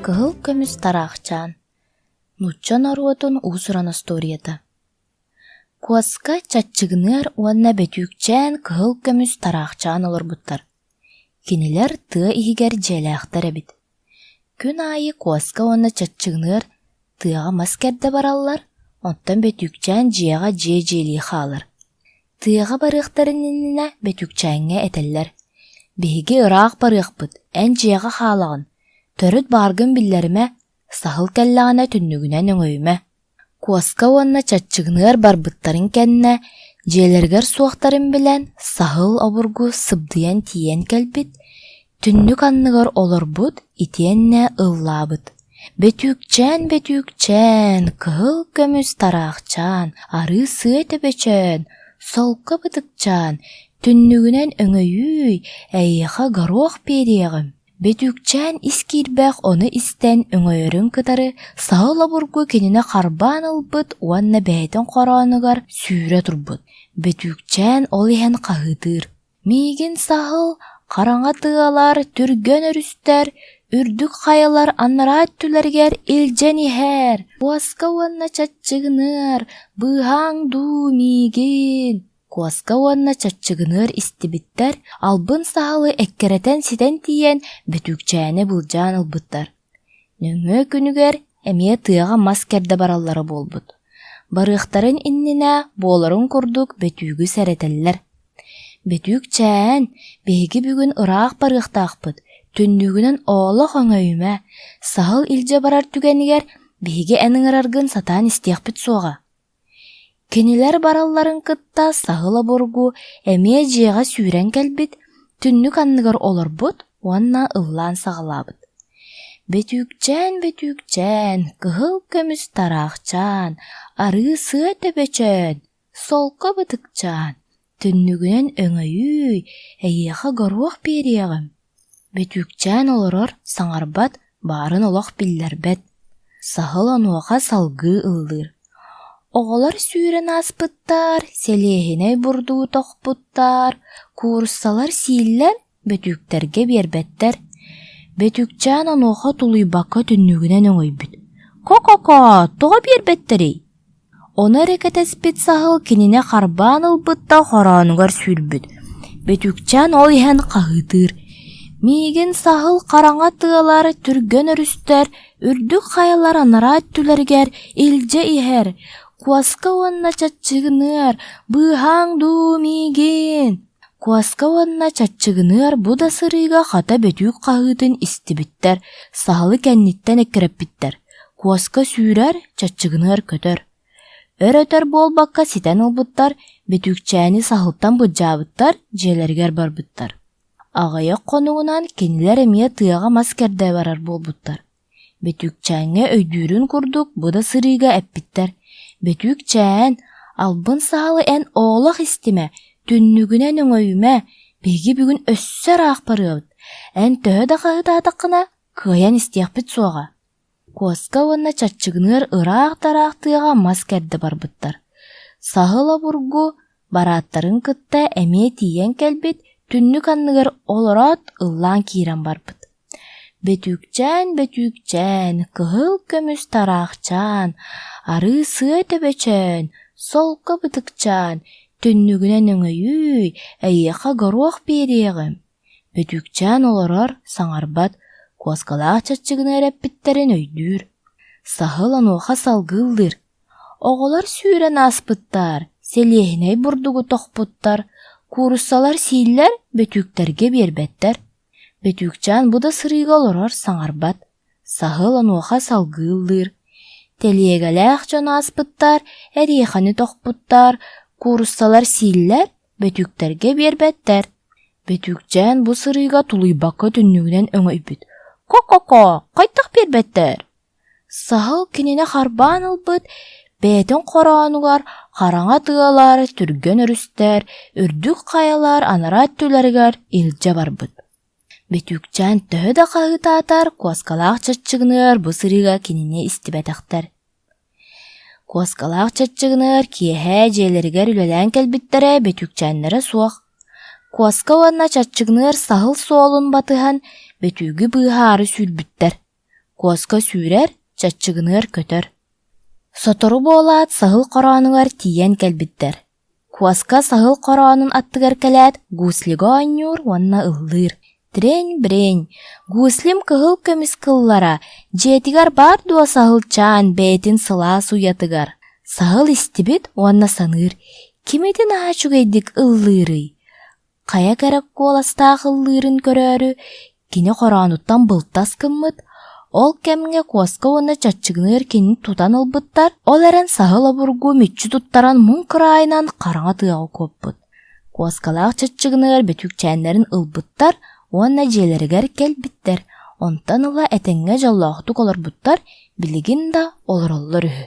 Кыһыл көмүс тараахчаан Нуучча норуотун уус-уран остуоруйата Куоска чаччыгыныар уонна бөтүүкчээн кыһыл көмүс тараахчаан олорбуттар. Кинилэр тыа иһигэр дьиэлээхтэр эбит. Күн аайы куоска уонна чаччыгыныар тыаҕа мас кэрдэ бараллар, оттон бөтүүкчээн дьиэҕэ дьиэ дьиэлии хаалар. Тыаҕа барыахтарын иннинэ Бөтүкчээҥҥэ этэллэр: «Биһиги ыраах барыахпыт, эн дьиэҕэ хаалаҕын, төрүт бааргын биллэримэ, саһыл кэллэҕинэ түннүгүнэн өҥөйүмэ». Куоска уонна Чаччыгыныар барбыттарын кэннэ, дьиэлэригэр суохтарын билэн, саһыл обургу сыбдыйан тиийэн кэлбит, түннүк анныгар олорбут итиэннэ ыллаабыт: «Бөтүүкчээн, бөтүүкчээн, кыһыл көмүс тараахчаан, арыы-сыа төбөчөөн, солко бытыкчаан, түннүгүнэн өҥөйүүй, эйиэхэ горуох биэриэҕим». Бөтүүкчээн ис киирбэх ону истэн өҥөйөрүн кытары саһыл обургу кинини харбаан ылбыт уонна бэйэтин хороонугар сүүрэ турбут. Бөтүүкчээн ол иһэн хаһыытыыр: Миигин саһыл, хараҥа тыалар, түргэн өрүстэр, үрдүк хайалар анараа өттүлэригэр илдьэн иһээр, куоска уонна чаччыгыныар, быыһааҥ дуу миигин Куоска уонна чаччыгыныар истибиттэр, албын саһылы эккирэтэн ситэн тиийэн бөтүүкчээни былдьаан ылбыттар. Нөҥүө күнүгэр эмиэ тыаҕа мас кэрдэ бараллара буолбут. Барыахтарын иннинэ буоларын курдук бөтүүгү сэрэтэллэр. Бөтүүк чээн, биһиги бүгүн ыраах барыахтаахпыт, түннүгүнэн оолох өҥөйүмэ, саһыл илдьэ барар түгэнигэр биһиги эн ыҥыраргын сатаан истиэхпит суоҕа. Кинилэр баралларын кытта саһыл обургу эмиэ дьиэҕэ сүүрэн кэлбит, түннүк анныгар олорбут уонна ыллаан саҕалаабыт: «Бөтүүкчээн, бөтүүкчээн, кыһыл көмүс тараахчаан, арыы-сыа төбөчөөн, солко бытыкчаан, түннүгүнэн өҥөйүүй, эйиэхэ горуох биэриэҕим». Бөтүүкчээн олорор, саҥарбат, баарын олох биллэрбэт. Саһыл онуоха салгыы ыллыыр: Оҕолор сүүрэн ааспыттар, сэлиэһинэй бурдугу тохпуттар, кууруссалар сииллэр, бөтүүктэргэ биэрбэттэр. Бөтүүкчээн онуоха тулуйбакка түннүгүнэн өҥөйбүт: «Ко-ко-ко, тоҕо биэрбэттэрий?» Ону эрэ кэтэспит саһыл кинини харбаан ылбыт да хороонугар сүүрбүт. Бөтүүкчээн ол иһэн хаһыытыыр: «Миигин саһыл хараҥа тыалар, түргэн өрүстэр, үрдүк хайалар анараа өттүлэригэр илдьэ иһэр, куоска уонна чаччыгыныар, быыһааҥ дуу миигин!» Куоска уонна чаччыгыныар бу да сырыыга хата бөтүүк хаһыытын истибиттэр, саһылы кэнниттэн эккирэппиттэр. Куоска сүүрэр, чаччыгыныар көтөр. Өр-өтөр буолбакка ситэн ылбыттар, бөтүүкчээни саһылтан былдьаабыттар, дьиэлэригэр барбыттар. Аҕыйах хонугунан кинилэр эмиэ тыаҕа мас кэрдэ барар буолбуттар. Бөтүүкчээҥҥэ өйдүүрүн курдук бу да сырыыга эппиттэр: «Бөтүүкчээн, албын саһылы эн оолох истимэ, түннүгүнэн өҥөйүмэ, биһиги бүгүн өссө ыраах барыабыт, эн төһө да хаһыытаатаххына, кыайан истиэхпит суоҕа». Куоска уонна чаччыгыныар ыраах-тараах тыаҕа мас кэрдэ барбыттар. Саһыл обургу барааттарын кытта эмиэ тиийэн кэлбит, түннүк анныгар олороот ыллаан киирэн барбыт. Бөтүүкчээн, бөтүүкчээн, кыһыл көмүс тараахчаан, арыы-сыа төбөчөөн, солко бытыкчаан, түннүгүнэн өҥөйүүй, эйиэхэ горуох биэриэҕим Бөтүүкчээн олорор, саҥарбат, куоскалаах чаччыгыны эрэ эппиттэрин өйдүүр. Саһыл онуоха салгыы ыллыыр: Оҕолор сүүрэн ааспыттар, сэлиэһинэй бурдугу тохпуттар, кууруссалар сииллэр, бөтүүктэргэ биэрбэттэр. Бөтүүкчээн бу да сырыыга олорор, саҥарбат. Саһыл онуоха салгыы ыллыыр: Тэлиэгэлээх дьон ааспыттар, эриэхэни тохпуттар, кууруссалар сииллэр, бөтүүктэргэ биэрбэттэр. Бөтүүкчээн бу сырыыга тулуйбакка түннүгүнэн өҥөйбүт: «Ко-ко-ко, хайдах биэрбэттэр?» Саһыл кинини харбаан ылбыт, бэйэтин хороонугар хараҥа тыалар, түргэн өрүстэр, үрдүк хайалар анараа өттүлэригэр илдьэ барбыт. Бөтүүкчээн төһө да хаһыытаатар, куоскалаах чаччыгыныар бу сырыыга кинини истибэтэхтэр. Куоскалаах чаччыгыныар киэһэ дьиэлэригэр үлэлээн кэлбиттэрэ бөтүүкчээннэрэ суох. Куоска уонна чаччыгыныар саһыл суолун батыһан бөтүүгү быыһаары сүүрбүттэр. Куоска сүүрэр, чаччыгыныар көтөр. Сотору буолаат саһыл хороонугар тиийэн кэлбиттэр. Куоска саһыл хороонун аттыгар кэлээт гуслига оонньуур уонна ыллыыр: «Трень-брень, гуслим кыһыл көмүс кыллара, дьиэтигэр баар дуо саһылчаан бэйэтин сылаас уйатыгар?» Саһыл истибит уонна саныыр: «Ким ити наһаа үчүгэйдик ыллыырый? Хайа кэрэ куоластаах ыллыырын көрөөрү, кини хороонуттан былтас гыммыт, ол кэмҥэ куоска уонна чаччыгыныар кинини тутан ылбыттар, ол эрэн саһыл обургу мүччү туттаран муҥ кыраайынан хараҥа тыаҕа куоппут. Куоскалаах чаччыгыныар бөтүүкчээннэрин ылбыттар уонна дьиэлэригэр кэлбиттэр, онтон ыла этэҥҥэ дьоллоохтук олорбуттар, билигин да олороллор үһү.